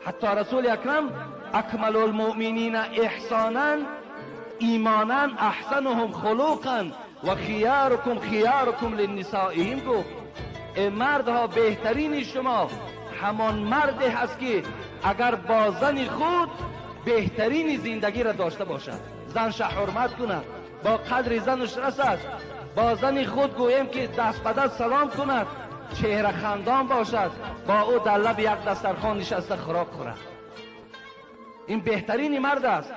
Ҳатто Расули Акрам акмалул-муъминина эҳсонан имонан аҳсануҳум хулуқан ва хиярукум хиярукум линнисоиҳим гуфт: эй мардҳо, беҳтарини шумо ҳамон марде ҳаст, ки агар бо зани худ беҳтарини зиндагиро дошта бошад, занша ҳурмат кунад, бо қадри занаш расад, бо зани худ гӯем ки даст ба даст салом кунад, чеҳра хандон бошад, бо ӯ дар лаби як дастархон нишаста хӯрок хӯрад. Ин беҳтарини мард аст.